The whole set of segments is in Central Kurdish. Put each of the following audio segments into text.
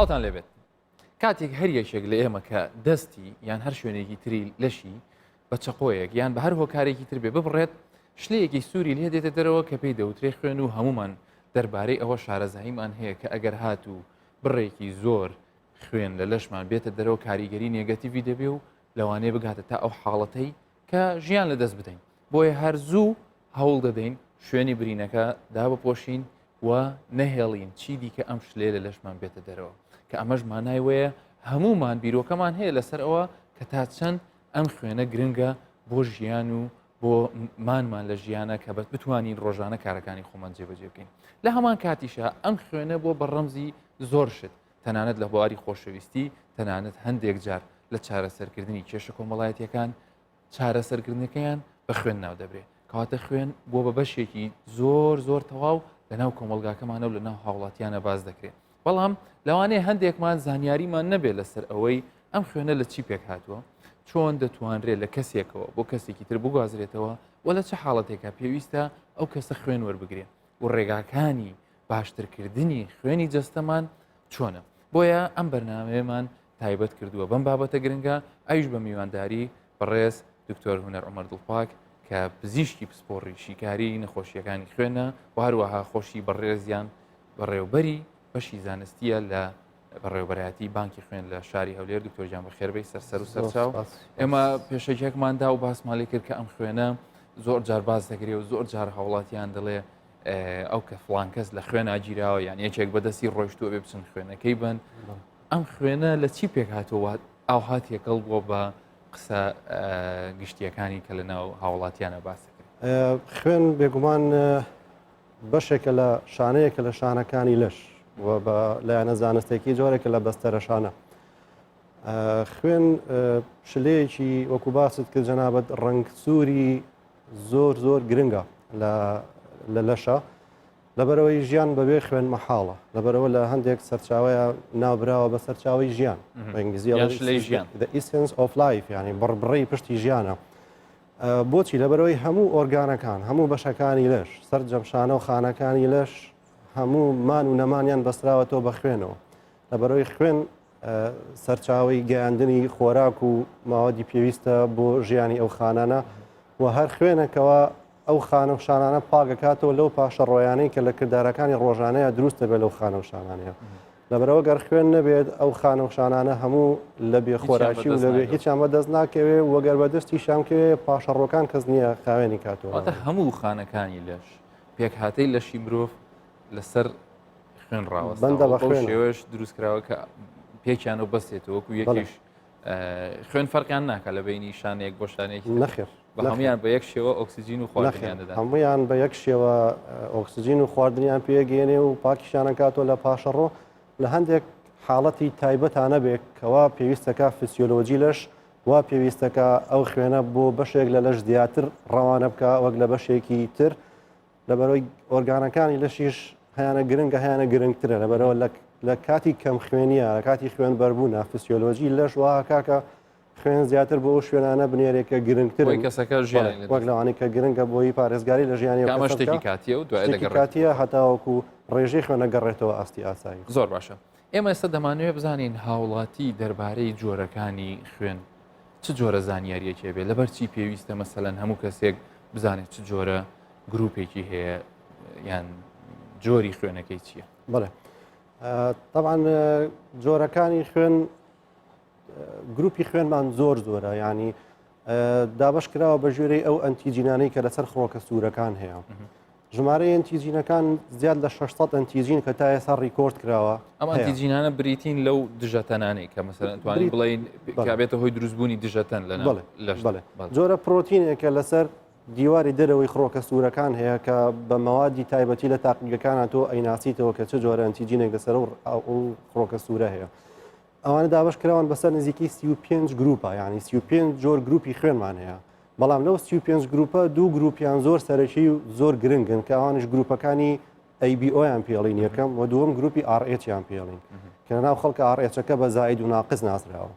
سڵاوتان لێبێت. کاتێک هەر یەکێک لە ئێمە کە دەستی یان هەر شوێنێکی تری لەشی بە چەقۆیەک یان بە هەر هۆکارێکی تر بێ ببڕێت شلەیەکی سووری لێ دێتە دەرەوە کە پێی دەوترێ خوێن و هەمومان دەربارەی ئەوە شارەزاییمان هەیە کە ئەگەر هات و بڕێکی زۆر خوێن لە لەشمان بێتە دەرەوە کاریگەری نێگەتیڤی دەبێ و لەوانەیە بگاتە تا ئەو حاڵەتەی کە ژیان لە دەست بدەین بۆیە هەر زوو هەوڵ دەدەین شوێنی برینەکە دابپۆشین و نەهێڵین چی دیکە ئەم شلەیە لە لەشمان بێتە دەرەوە کە ئەمەش مانای وەیە هەمومان بیرۆکەمان هەیە لەسەر ئەوە کە تا چەند ئەم خوێنە گرنگە بۆ ژیان و بۆ مانمان لە ژیانە کە بەت بتوانین ڕۆژانە کارەکانی خۆمان جێبەجێ بکەین لە هەمان کاتیشە ئەم خوێنە بۆ بە ڕەمزی زۆر شت تەنانەت لە بواری خۆشەویستی تەنانەت هەندێک جار لە چارەسەرکردنی کێشە کۆمەڵایەتیەکان چارەسەرکردنەکەیان بە خوێن ناو دەبرێ کەواتە خوێن بۆ بە بەشێکی زۆر زۆر تەواو لە ناو کۆمەلگاکەمانە و لە ناو هاوڵاتیانە باز دەکرێت بەڵام لەوانەیە هەندێکمان زانیاریمان نەبێت لەسەر ئەوەی ئەم خوێنە لە چی پێک هاتووە چۆن دەتوانرێت لە کەسێکەوە بۆ کەسێکی تر بگوازرێتەوە و لە چه حاڵەتێکە پێویستە ئەو کەسە خوێن وەربگرێ و ڕێگاکانی باشترکردنی خوێنی جەستەمان چۆنە بۆیە ئەم بەرنمەیەمان تایبەت کردووە بەم بابەتە گرنگە ئەویش بە میوانداری بەڕێز دکتۆر هونەر عومەر دڵپاک کە پزیشکی پسپۆڕی شیکاری نەخۆشیەکانی خوێنە و هەروەها خۆشی بەڕێزیان بەڕێوبەری بەشی زانستیە لە بەڕێوبەرایەتی بانکی خوێن لە شاری هەولێر. دکتۆر گیان بەخێربێی سەر سەر و سەرچاو. ئێمە پێشەکیەکمان دا و باسمان لێ کرد کە ئەم خوێنە زۆر جار باس دەکرێ و زۆر جار هاوڵاتیان دەڵێ ئەو کە فڵان کەس لە خوێنا گیراوە یان یەکێک بەدەستی ڕۆیشتووە بێ بچن خوێنەکەی بن ئەم خوێنە لە چی پێک هاتووە ئاوها تێکەڵ بووە بە قسە گشتیەکانی کە لە ناو هاوڵاتیانە باس دەکرێت؟ خوێن بێگومان بەشێکە لە شانەیەکە لە شانەکانی لەش و بە لایەنە زانستێکی جۆرێکە لە بەستەرە شانە. خوێن شلەیەکی وەکو باست کرد جەنابەت ڕەنگ سووری زۆر زۆر گرنگە لە لەشە لەبەرەوەی ژیان بەبێ خوێن مەحاڵە لەبەرەوە لە هەندێک سەرچاوەیە ناوبراوە بە سەرچاوی ژیان بە ئینگلیزی ژیان The essence of life ینی بڕبڕەی پشتی ژیانە بۆچی لەبەرەوەی هەموو ئۆرگانەکان هەموو بەشەکانی لەش سەرجەم شانە و خانەکانی لەش هەموو مان و نەمانیان بەستراوەتەوە بە خوێنەوە لەبەرەوەی خوێن سەرچاوەی گەیاندنی خۆراک و ماوەدی پێویستە بۆ ژیانی ئەو خانانە و هەر خوێنەکەوە ئەو خانە و شانانە پاکەکاتەوە لەو پاشەڕۆیانەی کە لە کردارەکانی ڕۆژانەیە دروست دەبێت لەو خانە و شانانەیە لەبەرەوە گەر خوێن نەبێت ئەو خانە و شانانە هەموو لە بێخۆراکی و لەبێ هیچیان بەدەست ناکەوێ وەگەر بەدەستی شامکەوێ پاشەڕۆکان کەس نییە خاوێنی کاتەوە هەموو خانەکانی لەش پێکهاتەی لەشی مرۆڤ لەسەر خوێن ڕاوەستاوە بە شێوەش دروست کراوە کە پێکیان و بەستێتەوە وەکو یەکیش خوێن فەرقیان ناکە لە بینی شانەیەک بۆ شانێکی نەخێر بە هەمویان بە یەک شێوە ئۆکسسیجین و خواردنیان دەدات هەمویان بە یەک شێوە ئۆکسسیجین و خواردنیان پێگەێنێ و پاکیشانەکاتەوە لە پاشەڕۆ لە هەندێک حاڵەتی تایبەتانە بێت کەوا پێویستەکە فسیۆلۆجی لەش وا پێویستەکە ئەو خوێنە بۆ بەشێک لە لەش زیاتر ڕەوانە بکە وەک لە بەشێکی تر لەبەرەوەی ئۆرگانەکانی لەشیش هەیانە گرنگە هەیانە گرنگترە لەبەرەوە لە کاتی کەم خوێنیە لە کاتی خوێن بەربوونە فسیۆلۆژی لەش وا کاکە خوێن زیاتر بۆ ئەو شوێنانە بنێرێک کە گرنگتر کەسەکە ژیان وەک لەوانەی کە گرنگە بۆی پارێزگاری لە ژیانی ئەمە شتێکی کاتیە و دوای دەگەڕێت کاتیە هەتاوەکو ڕێژەی خوێنە گەڕێتەوە ئاستی ئاسایی. زۆر باشە ئێمە ئێستا دەمانەوێت بزانین هاوڵاتی دەربارەی جۆرەکانی خوێن چ جۆرە زانیاریەکی هەبێت لەبەر چی پێویستە مەسەلەن هەموو کەسێک بزانێت چ جۆرە گروپێکی هەیە یان جۆری خوێنەکەی چییە؟ بەڵێ طبعا جۆرەکانی خوێن گروپی خوێنمان زۆر زۆرە ینی دابش کراوە بە ژێرەی ئەو ئەنتیجینانەی کە لەسەر خڕۆکە سوورەکان هەیە ژمارەی ئەنتیجینەکان زیاد لە 600 ئەنتیجین کە تا ئێستا ڕیکۆرد کراوە. ئەم ئەنتیجینانە بریتین لەو دژەتەنانەی کە مەسەلەن توانین بڵێین کە بێتە هۆی دروستبوونی دژەتەن لە ناو لەش. بەڵێ جۆرە پرۆتینێکە لەسەر دیواری دەرەوەی خڕۆکە سوورەکان هەیە کە بە مەوادی تایبەتی لە تاقیگەکانە تۆ ئەیناسیتەوە کە چ جۆرە ئەنتیجینێک لەسەر ئەو خڕۆکە سوورە هەیە. ئەوانە دابەش کراون بەسەر نزیکەی 35 گروپە یعنی 35 جۆر گروپی خوێنمان هەیە بەڵام لەو 35 گروپە دوو گروپیان زۆر سەرەکی و زۆر گرنگن کە ئەوانش گروپەکانی ABO یان پێڵین یەکەم و دووەم گروپی RH یان پێڵین کە ناو خەڵکە RH ەکە بە زائید و ناقص ناسراوە.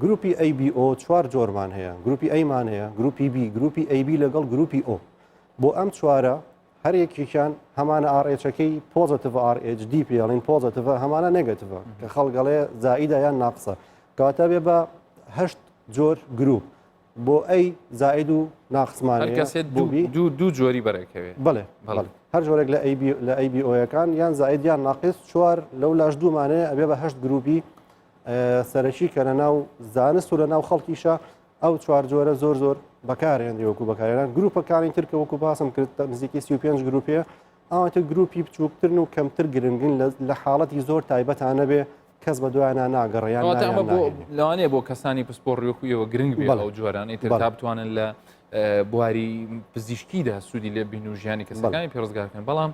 گروپی ABO چوار جۆرمان هەیە گروپی A مان هەیە گروپی B گروپی AB لەگەڵ گروپی O بۆ ئەم چوارە. هەر یەکێکیان هەمانە RH ەکەی positive RHD پێڵین positive ە هەمانە negative ە کە خەڵگەڵێ زائیدە یان ناقسە کەواتە بێ بە هەشت جۆر گروپ بۆ A زائید و ناقسمان هەر کەسێ دوو دوو جۆری بەرەکەوێت بڵێ بەڵێ هەر جۆرێک لە AB لە AB O یەکان یان زائید یان ناقس چوار لەو لاش دوومانەیە ئەبێ بە هەشت گروپی سەرەکی کە لە ناو زانست و لە ناو خەڵکیشە ئەو چوار جۆرە زۆر زۆر بەکارهێنری وەکو بەکارهێنان گروپەکانی تر کە وەکو باسم کرد نزیکی 35 گروپێ ئەوان تر گروپی بچووکترن و کەمتر گرنگن لە حاڵەتی زۆر تایبەتانە بێ کەس بە دوایانە ناگەڕیان لەوانەیە بۆ کەسانی پسپۆڕی وەکو ئێوە گرنگ بێ ئەو جۆرانەی تر تا بتوانن لە بواری پزیشکیدا سوودی لێ بین و ژیانی کەسەکانی پێ ڕزگارکەن بەڵام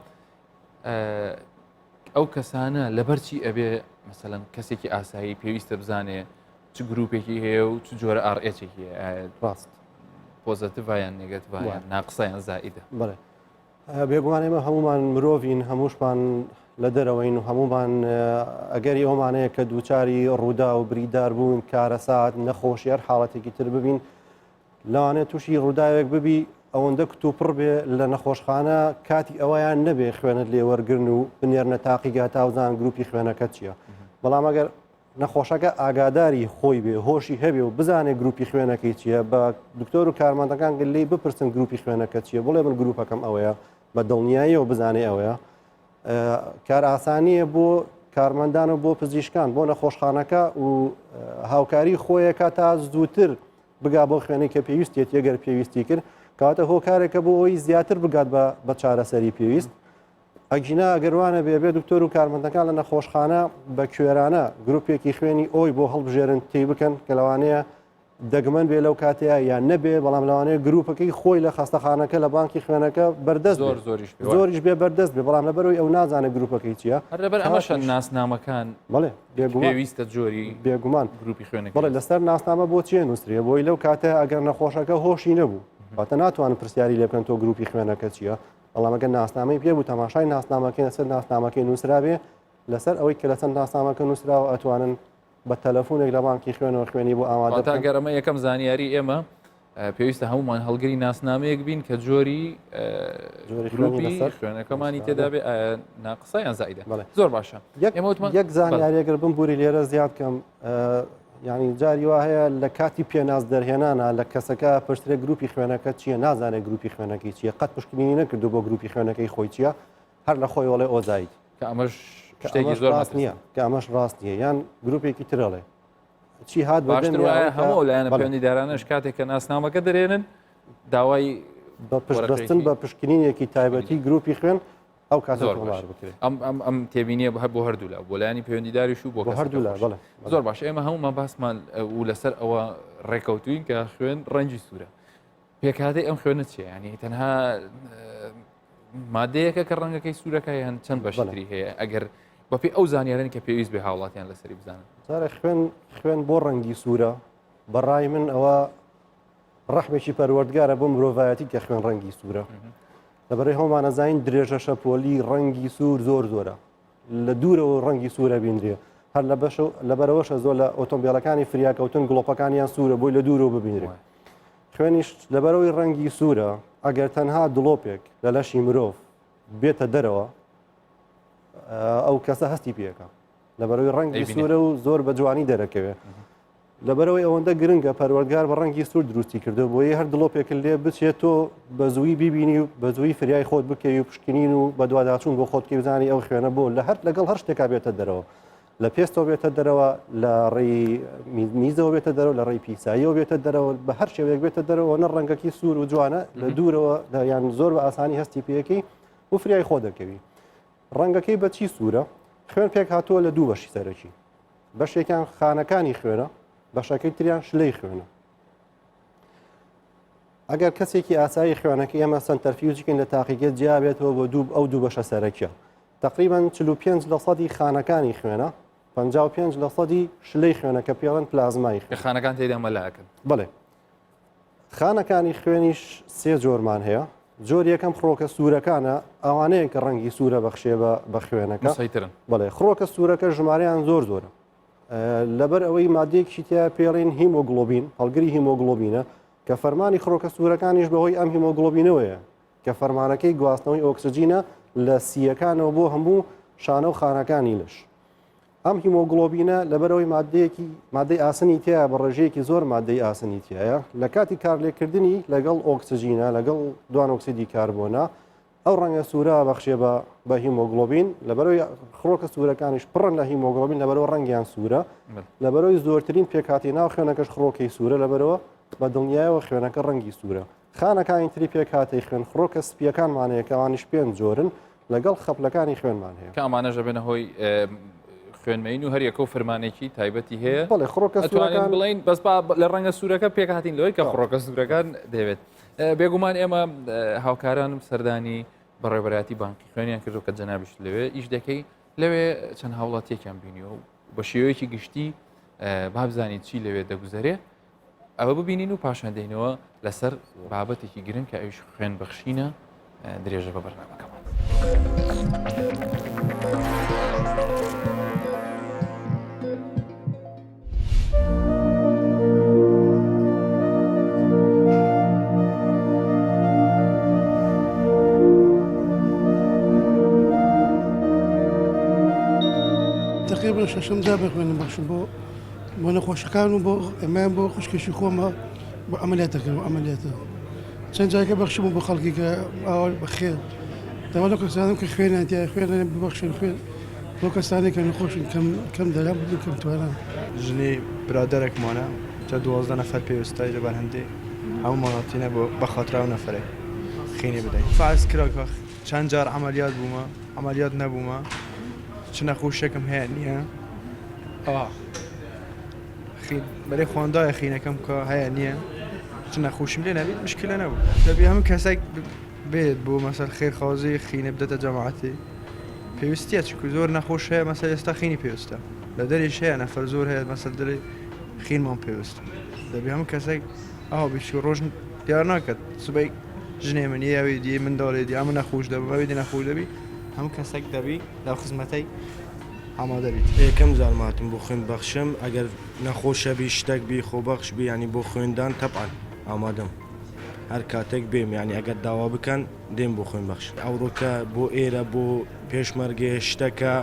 ئەو کەسانە لەبەرچی ئەبێ مەسەلەن کەسێکی ئاسایی پێویستە بزانێ چ گروپێکی هەیە و چ جۆرە RH ێکی هەیە ڕاست positive ە یان negative ە یان ناقسە یان زائیدە؟ بەڵێ بێگومان ئێمە هەمومان مرۆڤین هەمووشمان لە دەرەوەین و هەمومان ئەگەری ئەومانەیە کە دووچاری ڕوودا و بریدار بوون کارەسات نەخۆشی هەر حاڵەتێکی تر ببین لەوانەیە تووشی ڕووداوێک ببی ئەوەندە کتوپڕ بێ لە نەخۆشخانە کاتی ئەوەیان نەبێ خوێنت لێ وەرگرن و بنێرنە تاقیگە تا بزانن گروپی خوێنەکەت چییە بەڵام ئەگەر نەخۆشەکە ئاگاداری خۆی بێ هۆشی هەبێ و بزانێ گروپی خوێنەکەی چییە بە دکتۆر و کارمەندەکان گەر لێی بپرسن گروپی خوێنەکە چییە بڵێ من گروپەکەم ئەوەیە بە دڵنیاییەوە بزانێ ئەوەیە کارئاسانییە بۆ کارمەندان و بۆ پزیشکان بۆ نەخۆشخانەکە و هاوکاری خۆیەکە تا زووتر بگا بۆ خوێنەی کە پێویستیەتی ئەگەر پێویستی کرد کەواتە هۆکارێکە بۆ ئەوەی زیاتر بگات بە بە چارەسەری پێویست ئەگینا ئەگەر وانە بێ بێ دکتۆر و کارمەندەکان لە نەخۆشخانە بە کوێرانە گروپێکی خوێنی ئۆی بۆ هەڵبژێرن تی بکەن کە لەوانەیە دەگمەن بێ لەو کاتەیە یان نەبێ بەڵام لەوانەیە گروپەکەی خۆی لە خەستەخانەکە لە بانکی خوێنەکە بەردەست زۆر زۆریش زۆریش بێ بەردەست بێ بەڵام لەبەرەوەی ئەو نازانێت گروپەکەی چییە هەر لەبەر ئەمەشە ناسنامەکان بەڵێ پێویستە جۆری بێگومان گروپی خوێنەکە بەڵێ لەسەر ناسنامە بۆ چیە نووسرێ بۆی لەو کاتە ئەگەر نەخۆشەکە هۆشی نەبوو واتە ناتوانن پرسیاری لێ بکەن تۆ گروپی خوێنەکە چییە بەڵام ئەگەر ناسنامەی پێ بوو تەماشای ناسنامەکەی لەسەر ناسنامەکەی نووسرابێ لەسەر ئەوەی کە لەسەر ناسنامەکە نووسراوە ئەتوانن بە تەلەفۆنێک لە بانکی خوێنەوە خوێنی بۆ ئامادە بکەن. گەر ئەمە یەکەم زانیاری ئێمە پێویستە هەمومان هەڵگری ناسنامەیەک بین کە جۆری گروپی خوێنەکەمانی تێدا بێ ناقسە یان زایدە زۆر باشە یەک زانیاریەگەر بمبوری لێرە زیاد کەم ینی جاری وا هەیە لە کاتی پێناس دەرهێنانە لە کەسەکە پشترێ گروپی خوێنەکە چییە نازانێت گروپی خوێنەکەی چییە قەت پشکنینی نەکردو بۆ گروپی خوێنەکەی خۆی چییە هەر لە خۆی وەڵێ ئۆزایت کە ئەمەش شتێکی زۆر ڕاست نییە کە ئەمەش ڕاست نییە یان گروپێکی ترەڵێ چی هات باشتر وایە هەموو لایەنە پەیوەندیدارانەش کاتێک کە ناسنامەکە دەرێنن داوای بە پشتبەستن بە پشکنینێکی تایبەتی گروپی خوێن ئەو کات زۆر بکرێت ئەم ئەم ئەم تێبینیە بە بۆ هەردوولا بۆ لایەنی پەیوەندیداریش و بۆ هەردوولا بەڵێ زۆر باش ئێمە هەموومان باسمان و لەسەر ئەوە ڕێکەوتوین کە خوێن ڕەنگی سوورە پێکهاتەی ئەم خوێنە چیە ینی تەنها مادەیەکە کە ڕەنگەکەی سوورەکە یان چەند بەشتری هەیە ئەگەر بەپی ئەو زانیارن کە پێویست بێ هاوڵاتیان لەسەری بزانن جارە خوێن خوێن بۆ ڕەنگی سوورە بەڕای من ئەوە ڕەحمێکی پەروەردگارە بۆ مرۆڤایەتی کە خوێن ڕەنگی سوورە لەبەرەی هەمانەزانین درێژە شەپۆلی ڕەنگی سوور زۆر زۆرە لە دوورەوە ڕەنگی سوورە بینرێ هەر لە بەش لەبەرەوەشە زۆر لە ئۆتۆمبیلەکانی فریاکەوتن گڵۆپەکانیان سوورە بۆی لە دوورەوە ببینرێ خوێنیش لەبەرەوەی ڕەنگی سوورە ئەگەر تەنها دڵۆپێک لە لەشی مرۆڤ بێتە دەرەوە ئەو کەسە هەستی پێەکە لەبەرەوەی ڕەنگی سوورە و زۆر بە جوانی دەرەکەوێت لەبەرئەوەی ئەوەندە گرنگە پەروەردگار بە ڕەنگی سوور دروستی کردووە بۆیە هەر دڵۆپێکت لێ بچێت تۆ بە زووی بیبینی و بە زووی فریای خۆت بکەوی و پشکنین و بەدواداچوون بۆ خۆت بکەی بزانی ئەو خوێنە بۆ لە هەر لەگەڵ هەر شتێکا بێتە دەرەوە لە پێستەوە بێتە دەرەوە لە ڕێی میزەوە بێتە دەرەوە لە ڕێی پیساییەوە بێتە دەرەوە بە هەر شێوەیەک بێتە دەرەوە نە ڕەنگەکی سوور و جوانە لە دوورەوە یان زۆر بە ئاسانی هەستی پێەکەی و فریای خۆ دەکەوی ڕەنگەکەی بە چی سوورە خوێن پێک هاتووە لە دوو بەشی سەرەکی بەشێکیان خانەکانی خوێنە بەشەکەی تریان شلەی خوێنە ئەگەر کەسێکی ئاسایی خوێنەکە ئێمە centrifuge کەین لە تاقیگە جیابێتەوە بۆ دوو ئەو دوو بەشە سەرەکیە تقریبا 45 لە سەدی خانەکانی خوێنە 55 لە سەدی شلەی خوێنە کە پێڵەن پلازمای خوێن خانەکان تێدا مەلاکن بڵێ خانەکانی خوێنیش سێ جۆرمان هەیە جۆر یەکەم خڕۆکە سوورەکانە ئەوانەیە کە ڕەنگی سوورە بەخشێ بە خوێنەکە سەیترن بەڵێ خڕۆکە سوورەکە ژمارەیان زۆر زۆرە لەبەر ئەوەی مادەیەکی تیا پێڵین هیمۆگڵۆبین هەڵگری هیمۆگڵۆبینە کە فەرمانی خڕۆکە سوورەکانیش بەهۆی ئەم هیمۆگڵۆبینەوەیە. کە فەرمانەکەی گواستنەوەی ئۆکسجینە لە سییەکانەوە بۆ هەموو شانە و خانەکانی لەش. ئەم هیمۆگڵۆبینە لەبەرئەوەی مادەیەکی مادەی ئاسنی تیایە بە ڕێژەیەکی زۆر مادەی ئاسنی تیایە لە کاتی کارلێکردنی لەگەڵ ئۆکسجینە لەگەڵ دوانۆکسیدی کاربۆنە ئەو ڕەنگە سوورە بەخشێ بە بە هیمۆگڵۆبین لەبەرەوەی خڕۆکە سوورەکانیش پڕن لە هیمۆگڵۆبین لەبەرەوە ڕەنگیان سوورە لەبەرەوەی زۆرترین پێکاتی ناو خوێنەکەش خڕۆکەی سوورە لەبەرەوە بە دڵنیایەوە خوێنەکە ڕەنگی سوورە خانەکانی تری پێکهاتەی خوێن خڕۆکە سپییەکانمان هەیە کە ئەوانیش پێنج جۆرن، لەگەڵ خەپلەکانی خوێنمان هەیە. کە ئەمانەش دەبێنە هۆی خوێنمەیین و هەر یەکە و فرمانێکی تایبەتی هەیە. بەڵێ خڕۆکە سوورەکان بڵێین بەس با لە ڕەنگە سوورەکە پێکهاتین لەوەی کە خڕۆکە سوورەکان دەوێت. بێگومان ئێمە هاوکارانم سەردانی بەڕێوەبەرایەتی بانقی خوێنیان کردو کە جەنابیشت لەوێ ئیش دەکەی لەوێ چەند هاوڵاتیەکیان بینیوە و بە شێوەیەکی گشتی با بزانین چی لەوێ دەگوزەرێ ئەوە ببینین و پاشان دێینەوە لەسەر بابەتێکی گرنگ کە ئەویش خوێن بەخشینە درێژە بە بەرنامەکەمان. تقریبا شەشەم جار بەخوێنم بەخشم بۆ بۆ نەخۆشەکان و بۆ ئێمەیان بۆ خوشکێکی خۆمە بۆ عەمەلیاتەکە و عەمەلیاتە چەند جارێکە بەخشبووم بۆ خەڵکی کە ئاوا بەخێر داوا لەو کەسانە کە خوێنیان تیایە خوێنیان ببەخشن خوێن بۆ کەسانێک کە نەخۆشن کەم کەم دەرامەت و کەم توانان. ژنی برادەرێکمانە جا 12 نەفەر پێویستە لەبەر هەندێ هەموومان هاتینە بۆ بە خاترە ئەو نەفەرێک خینی بدەین فەرز کرا کە چەند جار عەمەلیات بوومە عەمەلیات نەبوومە چ نەخۆشیەکم هەیە نییە بەێ خواندایە خینەکەم کە هەیە نییە چ نەخۆشیم لێ نەبێت مشکلە نەبوو دەبی هەموو کەسێک بێت بۆ مەسەر خێرخوازی خینە بدەتە جەماعەتی پێویستیە چکو زۆر نەخۆش هەیە مەسەر ئێستا خینی پێویستە لە دەریش هەیە نەفەر زۆر هەیە مەسەر دەری خینمان پێویستە دەبی هەموو کەسێک ئەو بیچ ڕۆژ دیار ناکات سبەی ژنێ من یاوی دی منداڵێ دی ئەمە نەخۆش دەبم ئەوی دی نەخۆش دەبی هەموو کەسێک دەبی لەو خزمەتەی ئامادە بیت. یەکەم جارم هاتم بۆ خوێن بەخشم ئەگەر نەخۆشە بی شتەک بی خۆبەخش بی یانی بۆ خوێندان تەبعەن ئامادەم هەر کاتێک بێم یانی ئەگەر داوا بکەن دێم بۆ خوێن بەخش ئەوڕۆکە بۆ ئێرە بۆ پێشمەرگەیە شتەکە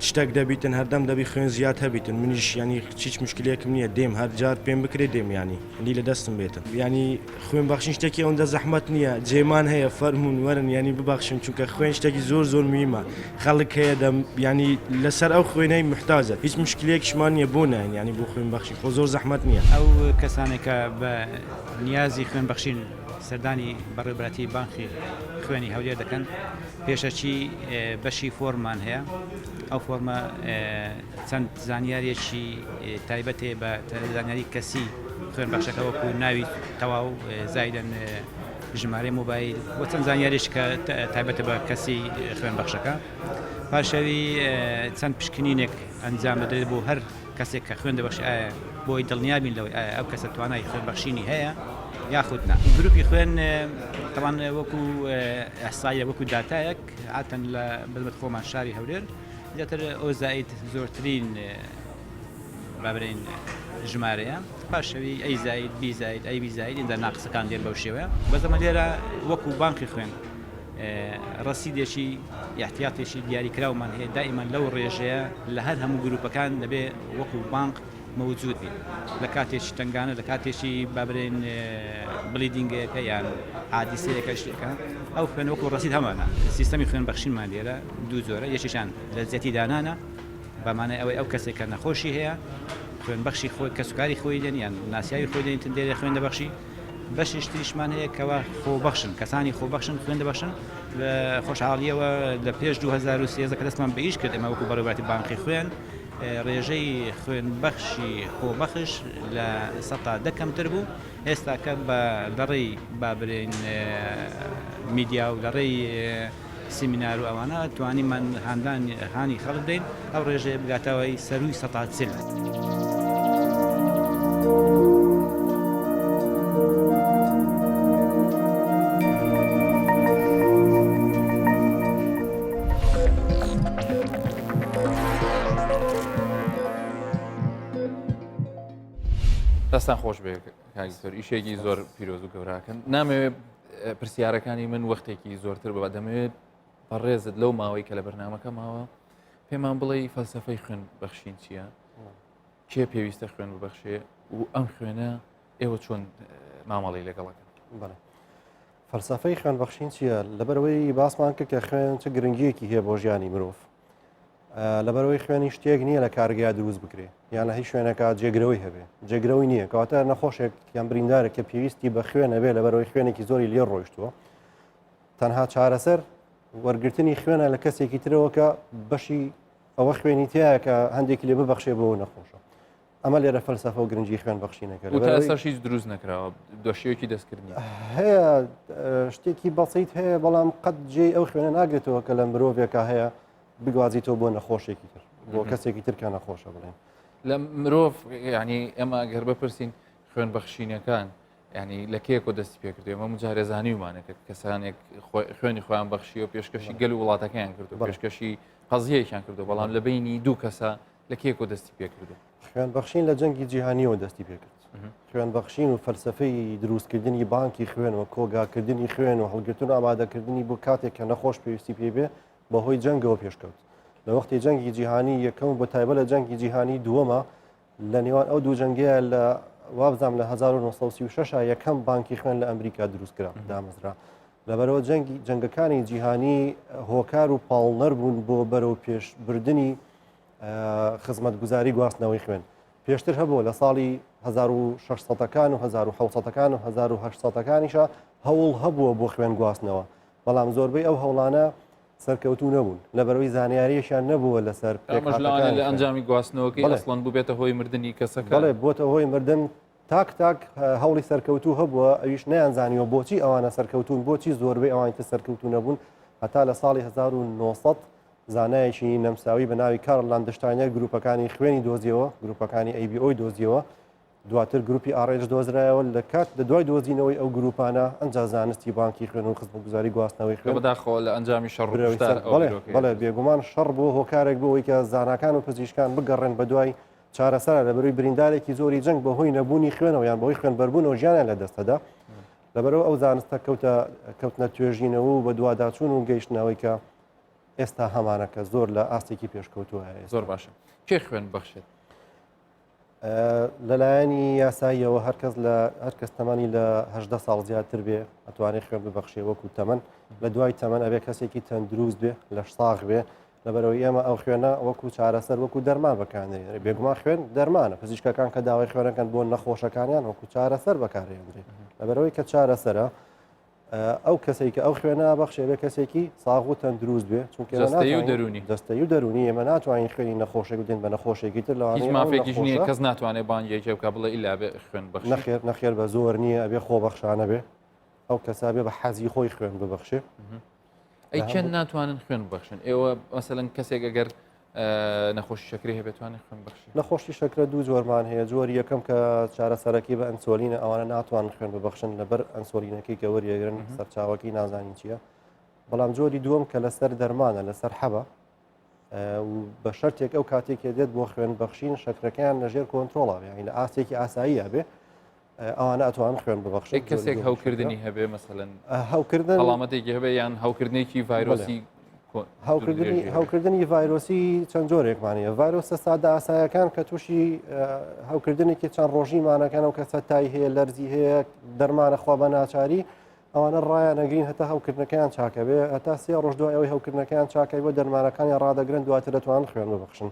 شتەک دەبیتن هەردەم دەبی خوێن زیاد هەبیتن منیش یانی هیچ مشکلێکم نییە دێم هەر جار پێم بکرێ دێم یانی لی لە دەستم بێتن یانی خوێن بەخشین شتێکی ئەوەندە زەحمەت نییە جێمان هەیە فەرمونون وەرن ینی ببەخشن چونکە خوێن شتێکی زۆر زۆر میمە خەڵک هەیە دەم ینی لەسەر ئەو خوێنەی محتاجە هیچ مشکلێکشمان نییە بۆ ناین ینی بۆ خوێن بەخشی خۆ زۆر زەحمەت نییە. ئەو کەسانێک کە بە نیازی خوێن بەخشین سەردانی بەڕێوەبەرایەتی بانقی خوێنی هەولێر دەکەن پێشەکی بەشی فۆرممان هەیە ئەو فۆرمە چەند زانیاریەکی تایبەت هەیە بە زانیاری کەسی خوێنبەخشەکە وەکو ناوی تەواو زایدەن ژمارەی مۆبایل و چەند زانیاریش کە تایبەتە بە کەسی خوێنبەخشەکە پاشەوی چەند پشکنینێک ئەنجام دەدرێت بۆ هەر کەسێک کە خوێن دەبەخشی ئایا بۆی دڵنیابین لەوەی ئایا ئەو کەسە توانای خوێنبەخشینی هەیە یاخود نا گروپی خوێن تەوان وەکو ئەحسایە وەکو داتایەک عاتەن لە بەزمەت خۆمان شاری هەولێر زیاتر O زائید زۆرترین با بڵێین ژمارەیە پاشەوی A زائید B زائید AB زائید ئینجا ناقسەکان دێن بەو شێوەیە بەس ئەمە لێرە وەکو بانقی خوێن ڕەسیدێکی احتیاطێکی دیاریکراومان هەیە دائیمان لەو ڕێژەیە لە هەر هەموو گروپەکان دەبێ وەکو بانق مەوجود بیت لە کاتێکی تەنگانە لە کاتێکی با بڵێین bleeding ەکە یان حادیسەیەکە شتێکە ئەو خوێن وەکو ڕەسید هەمانە سیستەمی خوێن بەخشینمان لێرە دوو جۆرە یەکێکیان لە جیاتی دانانە بە مانای ئەوەی ئەو کەسێک کە نەخۆشی هەیە خوێن بەخشی خۆی کەسوکاری خۆی دێن یان ناسیاوی خۆی دێن تن دێرێ خوێن دەبەخشی بەشیش تریشمان هەیە کەوا خۆبەخشن کەسانی خۆبەخشن خوێن دەبەخشن لە خۆشحاڵیەوە لە پێش 2013 کە دەستمان بە ئیش کرد ئێمە وەکو بەڕێوەبەرایەتی بانقی خوێن ڕێژەی خوێنبەخشی خۆبەخش لە 10% کەمتر بوو ئێستاکە بە لەڕێی با برێن میدیا و لەڕێی سیمینار و ئەوانە توانیمان هاندان هانی خەڵک بدەین ئەو ڕێژەیە بگاتەوەی سەرووی 40%. دەستان خۆش بێ کاک دکتۆر ئیشێکی زۆر پیرۆز و گەوراکەن نامەوێ. پرسیارەکانی من وەختێکی زۆرتر بە دەمەوێت بەڕێزت لەو ماوەی کە لە بەرنمەکە ماوە پێمان بڵێ فەلسفەی خوێن بەخشین چییە؟ کێ پێویستە خوێن ببەخشێ و ئەم خوێنە ئێوە چۆن مامەڵی لەگەڵەکەن؟ بەڵێ. فەلسفەی خوێن بەخشین چییە؟ لەبەرەوەی باسمان کرد کە خوێن چ گرنگیەکی هەیە بۆ ژیانی مرۆڤ. لەبەرەوەی خوێنی شتێک نییە لە کارگەیا دروست بکرێ یان لە هیچ شوێنەکە جێگرەوەی هەبێ جێگرەوەی نییە کەواتە نەخۆشێک یان بریندارێک کە پێویستی بە خوێن هەبێ لەبەرەوەی خوێنێکی زۆری لێ ڕۆیشتووە تەنها چارەسەر وەرگرتنی خوێنە لە کەسێکی ترەوە کە بەشی ئەوە خوێنی تایە کە هەندێکی لێ ببەخشێ بۆ نەخۆشە ئەمە لێرە فەلسەفە و گرنگی خوێن بەخشینەکە ئێستاش هیچ دروست نەکراوە دۆشیەکی دەستکردنی هەیە شتێکی بەسیت هەیە بەڵام قەت جێی ئەو خوێنە ناگرێتەوە کە لە مرۆڤێکە هەیە بگوازیتەوە بۆ نەخۆشێکی تر بۆ کەسێکی تر کە نەخۆشە بڵێن لە مرۆڤ ینی ئێمە گەر بپرسین خوێن بەخشینەکان ینی لە کێکۆ دەستی پێکردو ئێمە مجارێزانیومانە کە کەسانێک خوێنی خۆیان بەخشی و پێشکەشی گەل و وڵاتەکەیان کردو پێشکەشی قەزیەکیان کردو بەڵام لە بینی دوو کەسە لە کێکۆ دەستی پێکردو؟ خوێن بەخشین لە جەنگی جیهانیەوە دەستی پێکرد. خوێن بەخشین و فەلسفەی دروستکردنی بانکی خوێن و کۆگاکردنی خوێن و هەڵگرتن و ئامادەکردنی بۆ کاتێک کە نەخۆش پێویستی پێ بێ بەهۆی جەنگەوە پێشکەوت. لە وەختی جەنگی جیهانی یەکەم و بە تایبەت لە جەنگی جیهانی دووەمە لە نێوان ئەو دوو جەنگەیە لە وابزانام لە 1936 یەکەم بانکی خوێن لە ئەمریکا دروست کرا دامەزرا. لەبەرەوە جەنگی جەنگەکانی جیهانی هۆکار و پاڵنەر بوون بۆ بەرەو پێشبردنی خزمەتگوزاری گواستنەوەی خوێن پێشتر هەبوو لە ساڵی 1600ەکان و 1970ەکان و 1970ەکانیشە هەوڵ هەبووە بۆ خوێن گواستنەوە بەڵام زۆربەی ئەو هەوڵانە سەرکەوتوو نەبوون لەبەرەوەی زانیاریەکیان نەبووە لەسەر پێکهاتەکانی لە ئەنجامی گواستنەوەکەی ئەسڵەن بووبێتە هۆی مردنی کەسەکە بەڵێ بۆتە هۆی مردن تاک تاک هەوڵی سەرکەوتوو هەبووە ئەویش نەیانزانیوە بۆچی ئەوانە سەرکەوتوون بۆچی زۆربەی ئەوانی تر سەرکەوتوو نەبوون هەتا لە ساڵی 1900 زانایەکی نەمساوی بە ناوی کارل لاندشتاینەر گروپەکانی خوێنی دۆزیەوە گروپەکانی ABO دۆزیەوە دواتر گروپی RH دۆزرایەوە لە کات لە دوای دۆزینەوەی ئەو گروپانە ئەنجا زانستی بانکی خوێن و خزمەتگوزاری گواستنەوەی خوێن بەداخەوە لە ئەنجامی شەڕ بەڵێ بێگومان شەڕ بۆ هۆکارێک بۆ ئەوەی کە زاناکان و پزیشکان بگەڕێن بە دوای چارەسەرە لەبەروی بریندارێکی زۆری جەنگ بەهۆی نەبوونی خوێنەوە یان بەهۆی خوێنبەربوونەوە ژیانیان لەدەستەدا لەبەرەوە ئەو زانستە کەوتە کەوتنە توێژینەوە و بەدواداچوون و گەیشتنەوەی کە ئێستا هەمانە کە زۆر لە ئاستێکی پێشکەوتووە زۆر باشە کێ خوێن بەخشێت؟ لەلایەنی یاساییەوە هەرکەس لە هەرکەس تەمەنی لە هەدە ساڵ زیاتر بێ ئەتوانێت خوێن ببەخشێ وەکو تەمەن لە دوای تەمەن ئەبێ کەسێکی تەندروست بێ لەش ساغ بێ لەبەرەوەی ئێمە ئەو خوێنە وەکو چارەسەر وەکو دەرمان بەکاندێنێ بێگومان خوێن دەرمانە پزیشکەکان کە داوای خوێنەکەن بۆ نەخۆشەکانیان وەکو چارەسەر بەکارێنرێت لەبەرەوەی کە چارەسەرە ئەو کەسێک کە ئەو خوێنە بەخشێ بێ کەسێکی ساغ و تەندروست بێ چونکە جەستەیی و دەروونی جەستەیی و دەروونی ئێمە ناتوانین خوێنی نەخۆشێک بدەین بە نەخۆشێکی تر لەوانەیە هیچ مافێکیش نییە کەس ناتوانێت بانگێکی بکا بڵێ ئیلا بێ خوێن بەخشێ نەخێر نەخێر بە زۆر نییە ئەبێ خۆبەخشانە بێ ئەو کەسا بێ بە حەزی خۆی خوێن ببەخشێ ئەی چەند ناتوانن خوێن ببەخشن ئێوە مەسەلەن کەسێک ئەگەر نەخۆشی شەکری هەبێت توانێت خوێن بەخشی نەخۆشی شەکرە دوو جۆرمان هەیە جۆری یەکەم کە چارەسەرەکەی بە ئەنسۆلینە ئەوانە ناتوان خوێن ببەخشن لەبەر ئەنسۆلینەکەی کە وەریەگرن سەرچاوەکەی نازانین چییە بەڵام جۆری دووەم کە لەسەر دەرمانە لەسەر حەبە و بە شەرتێک ئەو کاتێک دێت بۆ خوێن بەخشین شەکرەکەیان لەژێر کۆنترۆڵە یانی لە ئاستێکی ئاساییە بێ ئەوانە ئەتوان خوێن ببەخشن کەسێک هەوکردنی هەبێ مەسەلەن هەوکردن هەڵامەتێکی هەبێ یان هەوکردنێکی ڤایرۆسی هەوکردنی هەوکردنی ڤایرۆسی چەند جۆرێکمان هەیە ڤایرۆسە سادە ئاسایەکان کە تووشی هەوکردنێکی چەند ڕۆژیمانەکەن و کەسە تای هەیە لەرزی هەیە دەرمانە خوا بە ناچاری ئەوانە ڕایانەگرین هەتا هەوکردنەکەیان چاکە بێ هەتا سێ ڕۆژ دوای ئەوەی هەوکردنەکەیان چاکەی بۆ دەرمانەکانیان ڕادەگرن دواتر دەتوانن خوێن ببەخشن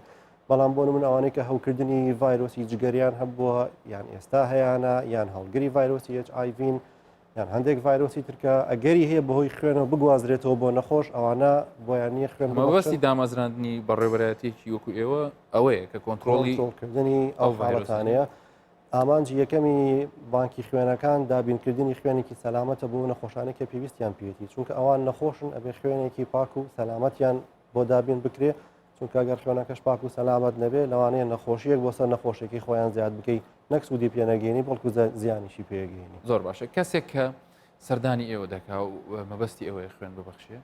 بەڵام بۆ نمونە ئەوانەی کە هەوکردنی ڤایرۆسی جگەریان هەبووە یان ئێستا هەیانە یان هەڵگری ڤایرۆسی HIV یان هەندێک ڤایرۆسی ترکە ئەگەری هەیە بەهۆی خوێنەوە بگوازرێتەوە بۆ نەخۆش ئەوانە بۆیان نییە خوێن مەبەستی دامەزراندنی بەڕێوەبەرایەتیەکی وەکو ئێوە ئەوەیە کە کۆنترۆڵی کۆنترۆڵکردنی ئەو حاڵەتانەیە ئامانجی یەکەمی بانکی خوێنەکان دابینکردنی خوێنێکی سەلامەتە بۆ نەخۆشانی کە پێویستیان پێیەتی چونکە ئەوان نەخۆشن ئەبێ خوێنێکی پاک و سەلامەتیان بۆ دابین بکرێ چونکە گەر خوێنەکەش پاک و سەلامەت نەبێ لەوانەیە نەخۆشیەک بۆ سەر نەخۆشێکی خۆیان زیاد بکەی نەک سوودی پێ نەگەێنی بەڵکو زیانیشی پێگەێنی زۆر باشە کەسێک کە سەردانی ئێوە دەکا و مەبەستی ئەوەیە خوێن ببەخشێ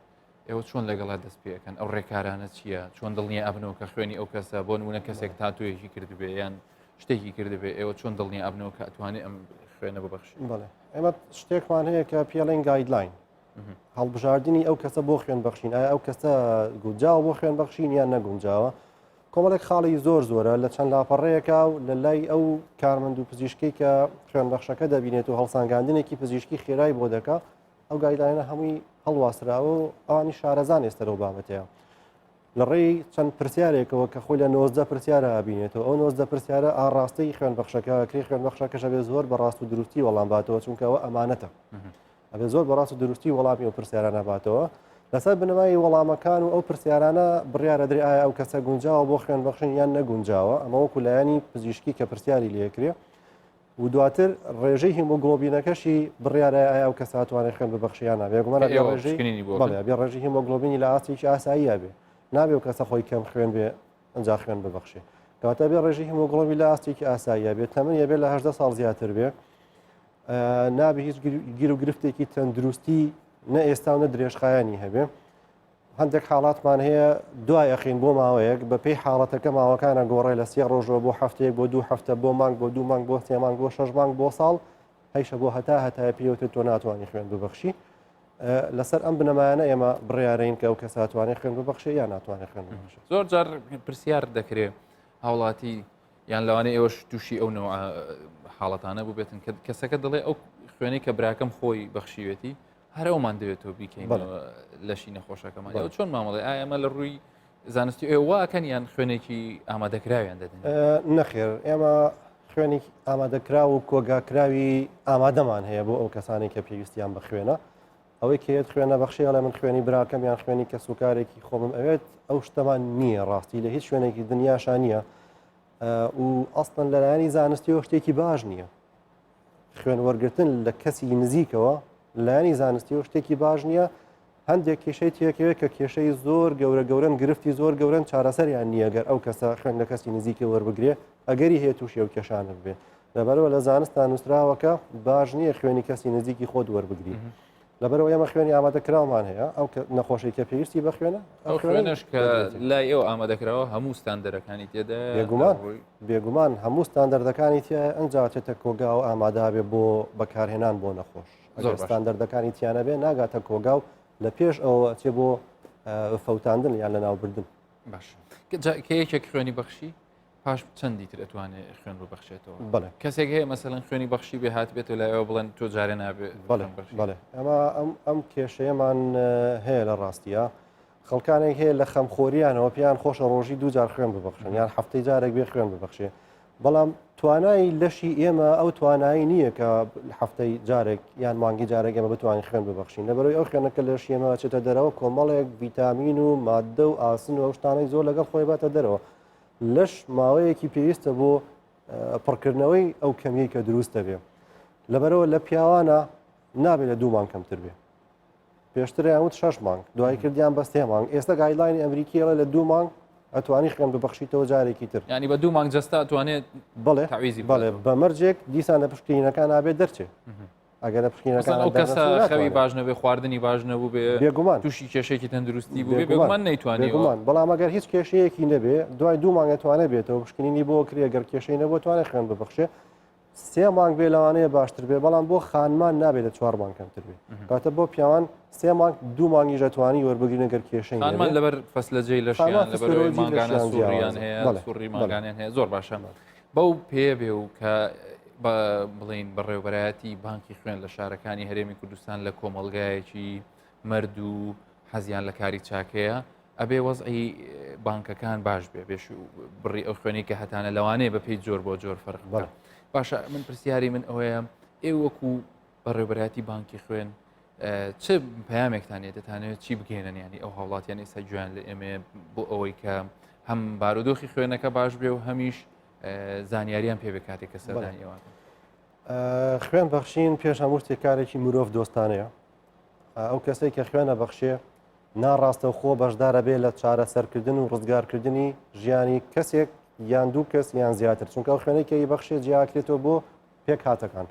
ئێوە چۆن لەگەڵا دەست پێەکەن ئەو ڕێکارانە چییە چۆن دڵنیا ئەبنەوە کە خوێنی ئەو کەسە بۆ نمونە کەسێک تاتوێکی کردبێ یان شتێکی کردبێ ئێوە چۆن دڵنیا ئەبنەوە کە ئەتوانێت ئەم خوێنە ببەخشێت؟ بەڵێ ئێمە شتێکمان هەیە کە پێڵێن guideline هەڵبژاردننی ئەو کەسە بۆ خوێن بەخشین ئایا ئەو کەسە گونجاوە بۆ خوێن بەخشین یان نەگونجاوە کۆمەڵێک خاڵی زۆر زۆرە لە چەند لاپەڕەیەکە و لە لای ئەو کارمەند و پزیشکی کە خوێن بەخشەکە دەبینێت و هەڵسانگاندنێکی پزیشکی خێرای بۆ دەکا ئەو guideline ە هەمووی هەڵواسراوە و ئەوانی شارەزان ئێستا لەو بابەتەیە لە ڕێی چەند پرسیارێکەوە کە خۆی لە 19 پرسیارە ئەبینێتەوە ئەو 19 پرسیارە ئاڕاستەی خوێنبەخشەکە کرێ خوێنبەخشەکەش ئەبێ زۆر بە ڕاست و دروستی وەڵام باتەوە چونکە ئەوە ئەمانەتە ئەبێ زۆر بە ڕاست و دروستی وەڵامی ئەو پرسیارانە باتەوە لەسەر بنەمای وەڵامەکان و ئەو پرسیارانە بڕیارە درێ ئایا ئەو کەسە گونجاوە بۆ خوێنبەخشین یان نەگونجاوە ئەمە وەکو لایەنی پزیشکی کە پرسیاری لێکرێ و دواتر ڕێژەی هیمۆگڵۆبینەکەشی بڕیارە ئایا ئەو کەسە ئەتوانێت خوێن ببەخشێ یان نا بێگومان ئەبێ ئێوە ڕێژەی پشکنینی بۆ بەڵێ بکەن. ئەبێ ڕێژەی هیمۆگڵۆبینی لە ئاستێکی ئاساییە بێ نابێ ئەو کەسە خۆی کەم خوێن بێ ئەنجا خوێن ببەخشێ کەواتە ئەبێ ڕێژەی هیمۆگڵۆبین لە ئاستێکی ئاساییە بێ تەمەنی ئەبێ لە 18 ساڵ زیاتر بێ نابێ هیچ گیر و گرفتێکی تەندروستی نە ئێستا و نە درێژخایەنی هەبێ هەندێک حاڵاتمان هەیە دوای ئەخین بۆ ماوەیەک بە پێی حاڵەتەکە ماوەکانە گۆڕێ لە سێ ڕۆژەوە بۆ هەفتەیەک بۆ دوو هەفتە بۆ مانگ بۆ دوو مانگ بۆ سێ مانگ بۆ شەش مانگ بۆ ساڵ هەیشە بۆ هەتا هەتایە پێوتێت تۆ ناتوانانی خوێن ببەخشی لەسەر ئەم بنەمایانە ئێمە بڕیارین کە ئەو کەساتوانێت خوێن ببەخشێ یا ناتوانێت خوێن ببەخشێ زۆر جار پرسیار دەکرێ هاوڵاتی یان لەوانەیە ئێوەش تووشی ئەو نەوە حاڵەتانە بووبێتن کە کەسەکە دەڵێ ئەو خوێنەی کە براکەم خۆی بەخشیوێتی هەر ئەومان دەوێتەوە بیکەین لەشی نەخۆشەکەمان ئەو چۆن مامەڵێ ئایا ئەمە لە ڕووی زانستی ئێوە واکەن یان خوێنێکی ئامادەکراویان دەدەن نەخێر ئێمە خوێنێکی ئامادەکراو و کۆگاکراوی ئامادەمان هەیە بۆ ئەو کەسانی کە پێویستیان بە خوێنە ئەوەی کە یەت خوێنە بەخشی ئەڵێ من خوێنی براکەم یان خوێنی کەسوکارێکی خۆمم ئەوێت ئەو شتەمان نییە ڕاستی لە هیچ شوێنێکی دنیاشا نییە و ئەستن لەلایەنی زانستیەوە شتێکی باش نییە خوێن وەرگتن لە کەسی نزیکەوە لایەنی زانستیەوە شتێکی باش نییە هەندێک کێشەی تێکەوێت کە کێشەی زۆر گەورە گەورن گرفتی زۆر گەورن چارەسەریان نییە گەر ئەو کەسە خوێن لە کەسی نزیکە وەربگرێ ئەگەری هەیە تووشی ئەو کێشانە ببێ لەبەرەوە لە زانستا نووسراوەکە باش نییە خوێنی کەسی نزیکی خۆت وەربگری لەبەرەوە ئێمە خوێنی ئامادەکراومان هەیە ئەو نەخۆشی کە پێویستی بە خوێنە ئەو خوێنەش کە لای ئێوە ئامادەکراوە هەموو ستاندەرەکانی تێدا بێگومان بێگومان هەموو ستاندەردەکانی تیا ئەنجا چێتە کۆگا و ئامادابێ بۆ بەکارهێنان بۆ نەخۆش زۆر ستاندەردەکانی تیانە بێ ناگاتە کۆگا و لە پێش ئەوە چێ بۆ فەوتاندن یان لە ناوبردن باش کە یەکێک خوێنی بەخشی پاش چەندی تر ئەتوانێت خوێن ببەخشێتەوە بەڵێ کەسێک هەیە مەسەلەن خوێنی بەخشی بێ هات بێتەوە لایەوە بڵێن تۆ جارێ نابێ بەڵێ بەڵێ ئەمە ئەم ئەم کێشەیەمان هەیە لە ڕاستیە خەڵکانێک هەیە لە خەمخۆریانەوە پێیان خۆشە ڕۆژی دوو جار خوێن ببەخشن یان هەفتەی جارێک بێ خوێن ببەخشێ بەڵام توانای لەشی ئێمە ئەو توانایی نییە کە هەفتەی جارێک یان مانگی جارێک ئێمە بتوانین خوێن ببەخشین لەبەرەوەی ئەو خوێنە کە لەشی ئێمە چێتە دەرەوە کۆمەڵێک ڤیتامین و مادە و ئاسن و ئەو شتانەی زۆر لەگەڵ خۆی باتە دەرەوە لەش ماوەیەکی پێویستە بۆ پڕکردنەوەی ئەو کەمیەی کە دروست دەبێ لەبەرەوە لە پیاوانە نابێت لە دوو مانگ کەمتر بێ پێشتریان وت شش مانگ دوای کردیان بە سێ مانگ ئێستا guideline ی ئەمریکیڵە لە دوو مانگ ئەتوانی خوێن ببەخشیتەوە جارێکی تر ینی بە دوو مانگ جەستە ئەتوانێت بڵێ تەعویزی بەڵێ بە مەرجێک دیسان لە پشکنینەکان نابێت دەرچێت ئەگەر لە پشکنینەکان ئەو کەسە خەوی باش نەبێ خواردنی باش نەبوو بێ بێگومان تووشی کێشێکی تەندروستی بوو بێگومان نەیتوانی بێگومان بەڵام ئەگەر هیچ کێشەیەکی نەبێ دوای دوو مانگ ئەتوانێت بێتەوە پشکنینی بۆ کرێ گەر کێشەی نەبوو توانێت خوێن ببەخشێ سێ مانگ بێ لەوانەیە باشتر بێ بەڵام بۆ خانمان نابێت لە چوار مانگ کەمتر بێ کاتە بۆ پیاوان سێ مانگ دوو مانگیش دەتوانی وەربگرین گەر کێشەی خانمان لەبەر فەسلەجەی لەشیان لەبەر مانگانە سوڕیان هەیە سوڕی مانگانیان هەیە زۆر باشە بەو پێ بێ و کە بڵین بەڕێوبەرایەتی بانکی خوێن لە شارەکانی هەرێمی کوردستان لە کۆمەڵگایەکی مەرد و حەزیان لە کاری چاکەیە ئەبێ وەزعی بانکەکان باش بێ بێش بڕی ئەو خوێنی کە هەتانە لەوانەیە بە پێی جۆر بۆ جۆر فەرق بڵێ باشە من پرسیاری من ئەوەیە ئێ وەکو بەڕێوبەرایەتی بانکی خوێن چ پەیامێکتان هەیە دەتانەوێت چی بگەێنن ینی ئەو هاوڵاتیان ئێستا گوێیان لە ئێمە بۆ ئەوەی کە هەم بارودۆخی خوێنەکە باش بێ و هەمیش زانیاریان پێ بکاتێک کە سەردانی ئێوان خوێن بەخشین پێش هەموو شتێک کارێکی مرۆڤ دۆستانەیە ئەو کەسێک کە خوێنە بەخشێ ناڕاستەوخۆ بەشدارە بێ لە چارەسەرکردن و ڕزگارکردنی ژیانی کەسێک یان دوو کەس یان زیاتر چونکە ئەو خوێنەی کە بەخشێ جیاکرێتەوە بۆ پێکهاتەکان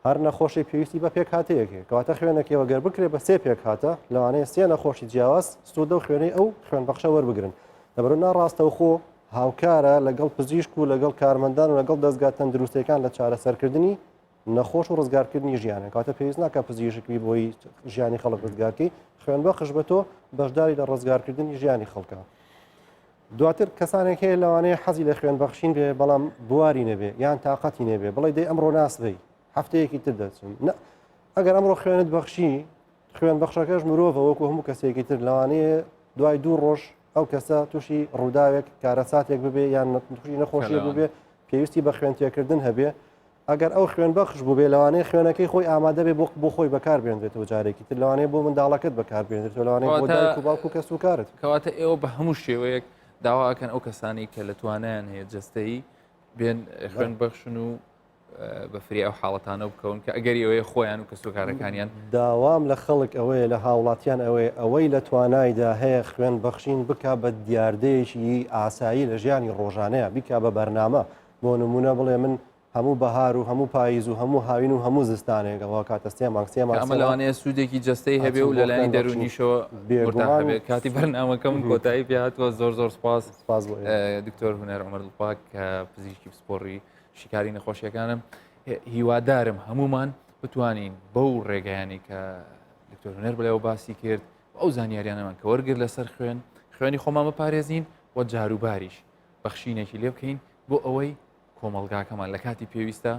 هەر نەخۆشی پێویستی بە پێکهاتەیەک هەیە کەواتە خوێنەکەیەوە گەر بکرێت بە سێ پێکهاتە لەوانەیە سێ نەخۆشی جیاواز سوود لەو خوێنەی ئەو خوێنبەخشە وەربگرن لەبەرو ناڕاستەوخۆ هاوکارە لەگەڵ پزیشک و لەگەڵ کارمەندان و لەگەڵ دەزگا تەندروستیەکان لە چارەسەرکردنی. نەخۆش و ڕزگارکردنی ژیانە کاتە پێویست ناکە پزیشک بی بۆی ژیانی خەڵک ڕزگارکەی خوێن بەخش بە تۆ بەشداری لە ڕزگارکردنی ژیانی خەڵکە. دواتر کەسانێک هەیە لەوانەیە حەزی لە خوێن بەخشین بێ بەڵام بواری نەبێ یان تااقەتی نەبێ بڵێ دەی ئەمڕۆ ناسبەی هەفتەیەکی تر دەچم ئەگەر ئەمڕۆ خوێنت بەخشی خوێن بەخشەکەش مرۆڤە وەکو هەموو کەسێکی تر لەوانەیە دوای دوو ڕۆژ ئەو کەسە تووشی ڕووداوێک کارەساتێک ببێ یان تووشی نەخۆشی ببێ پێویستی بە خوێن تێکردن هەبێ ئەگەر ئەو خوێن بەخش بوو بێ لەوانەیە خوێنەکەی خۆی ئامادە بێ بۆ بۆ خۆی بەکار بێنرێتەوە جارێکی تر لەوانەیە بۆ منداڵەکەت بەکار بێنرێتەوە لەوانەیە بۆ دایک و باوک و کەس و کارت. کەواتە ئێوە بە هەموو شێوەیەک داوا ئەکەن ئەو کەسانەی کە لە توانایان هەیە جەستەیی بێن خوێن بەخشن و بە فری ئەو حاڵەتانە بکەون کە ئەگەری ئەوەیە خۆیان و کەسوکارەکانیان داوام لە خەڵک ئەوەیە لە هاوڵاتیان ئەوەیە ئەوەی لە توانایدا هەیە خوێن بەخشین بکا بە دیاردەیەکی ئاسایی لە ژیانی ڕۆژانەیە بیکا بە بەرنامە بۆ نمونە بڵێ من هەموو بەهار و هەموو پاییز و هەموو هاوین و هەموو زستانێک ئەوە کاتە سێ مانگ سێ مانگ ئەمە لەوانەیە سوودێکی جەستەی هەبێ و لەلایەن دەروونیشەوە بێگومان هەبێ کاتی بەرنامەکەم کۆتایی پێ هاتووە زۆر زۆر سپاس سپاس بۆ دکتۆر هونەر عومەر دڵپاک کە پزیشکی پسپۆڕی شیکاری نەخۆشیەکانم هیوادارم هەمومان بتوانین بەو ڕێگایانی کە دکتۆر هونەر بڵێەوە باسی کرد ئەو زانیاریانەمان کە وەرگر لەسەر خوێن خوێنی خۆمان بپارێزین و جاروباریش بەخشینێکی لێ بکەین بۆ ئەوەی کۆمەڵگاکەمان لە کاتی پێویستە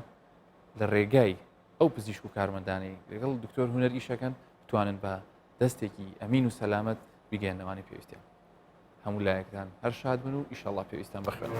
لە ڕێگای ئەو پزیشک و کارمەندانەی لەگەڵ دکتۆر هونەر ئیشەکەن بتوانن بە دەستێکی ئەمین و سەلامەت بگەێنەوانی پێویستیان هەموو لایەکتان هەر شاد بن و ئیشەڵا پێویستان بەخوێن.